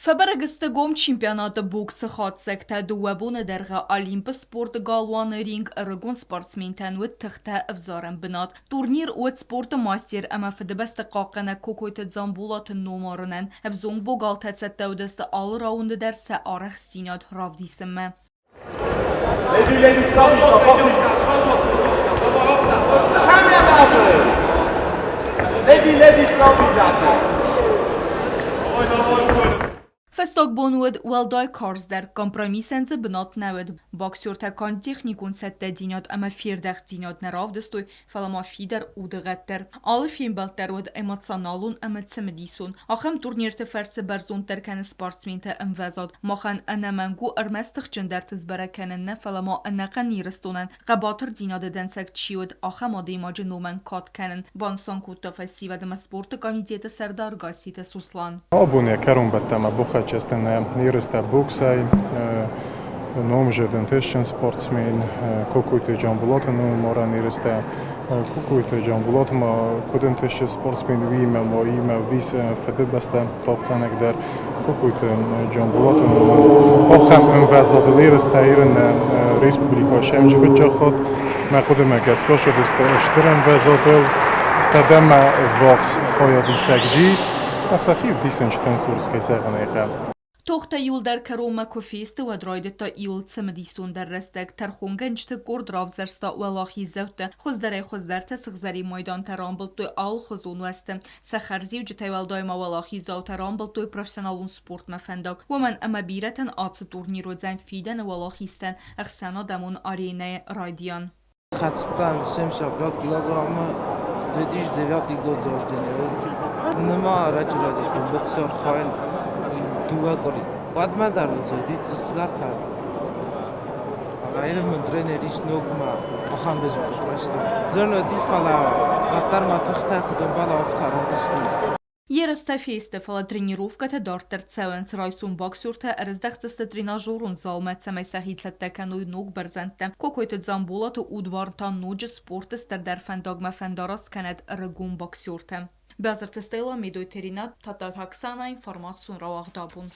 Фӕбӕрӕг сты гом чемпионаты боксы хатдзӕгтӕ. Дыууӕ боны дӕргъы Олимпы спорты галуаны ринг ӕрыгон спортсментӕн уыд тыхтӕ ӕвзарӕн бынат. Турнир уыд спорты мастер ӕмӕ Фыдыбӕсты хъахъхъӕнӕг Кокойты Дзамболаты номарынӕн. Ӕвзонг богалтӕ цӕттӕ уыдысты алы раунды дӕр сӕ арӕхстдзинад равдисынмӕ. Фӕстаг бон уыд уӕлдай карздӕр, компромиссӕн дзы бынат нӕ уыд. Боксертӕ канд техникон цӕттӕдзинад ӕмӕ фердӕхтдзинад нӕ равдыстой, фӕлӕ ма фидар удыгъӕд дӕр. Алы фембӕлд дӕр уыд эмоционалон ӕмӕ цымыдисон. Ахӕм турнирты фӕрцы бӕрзонддӕр кӕны спортсменты ӕмвӕзад. Махӕн ӕнӕмӕнг у ӕрмӕст тыхджындӕрты сбӕрӕг кӕнын нӕ, фӕлӕ ма ӕнӕхъӕн Ирыстонӕн хъӕбатырдзинады дӕнцӕг чи уыд, ахӕм адӕймаджы номӕн кад кӕнын, банысан кодта фӕсивӕд ӕмӕ спорты комитеты сӕрдар Гасситы Суслан. Абон йӕ кӕронбӕттӕнмӕ бахӕццӕ нӕ ерыстӕ боксӕй номзыд ӕнтыстджын спортсмен Кокойты Джамбулаты номарӕн ерыстӕ. Кокойты Джамбулат ма куыд ӕнтыстджын спортсмен, уыимӕ ма имӕ уыдис Фыдыбӕстӕ хъахъхъӕнӕг дӕр. Кокойты Джамбулаты номыл ахӕм ӕмвӕзадыл ерыстӕ ирын республикӕйы сӕмджы фыццаг хатт. Мӕ хъуыдымӕ гӕсгӕ сыдысты стыр ӕмвӕзадыл. Сӕдӕмӕ ввахс хайадисӕг джиз, сӕхи ӕвдисынчытӕн хорз кӕй зӕгъын ӕй хъӕуы. Тохтӕ иуылдӕр кӕронмӕ куы фесты, уӕд райдыдта иуыл цымыдисондӕр рӕстӕг. Тӕрхонгӕнджыты къорд равзӕрста уӕлахиздзӕуттӕ. Хуыздӕрӕй-хуыздӕртӕ сыгъзӕрин майдантӕ рамбылдтой алыхуызон уӕзты. Сӕ хӕрзиуджытӕй уӕлдай ма уӕлахиздзаутӕ рамбылдтой профессионалон спортмӕ фӕндаг. Уымӕн ӕмӕ бирӕтӕн ацы турнир уыдзӕн фидӕны уӕлахизтӕн ӕхсӕнадӕмон аренӕйы райдиан. Хӕцыдтӕн 75 килограммы, 2009 год рождения. Нырма ӕрӕджы райдыдтон боксы архайын дыууӕ къуыри. Уӕдмӕ дӕр уыдзӕн цыдӕртӕ. Ӕмӕ мын тренер ис ногмӕ ахӕм результат райстон. Зӕрнӕ фӕлӕ уӕддӕр мӕ тыхтӕ куыд ӕмбӕлы, афтӕ равдыстон. Ерыстӕ фесты, фӕлӕ тренировкӕтӕ дарддӕр цӕуынц. Райсом боксертӕ ӕрыздӕхдзысты тренажерон залмӕ, цӕмӕй сӕхи цӕттӕ кӕной ног бӕрзӕндтӕм. Кокойты Дзамболаты удварн та ноджы спорты стырдӕр фӕндагмӕ фӕндараст кӕнӕд ӕрыгон боксертӕ. Базырты Стелла, Медойты Ринат, Тадтаты Оксана, информацион рауагъд абон.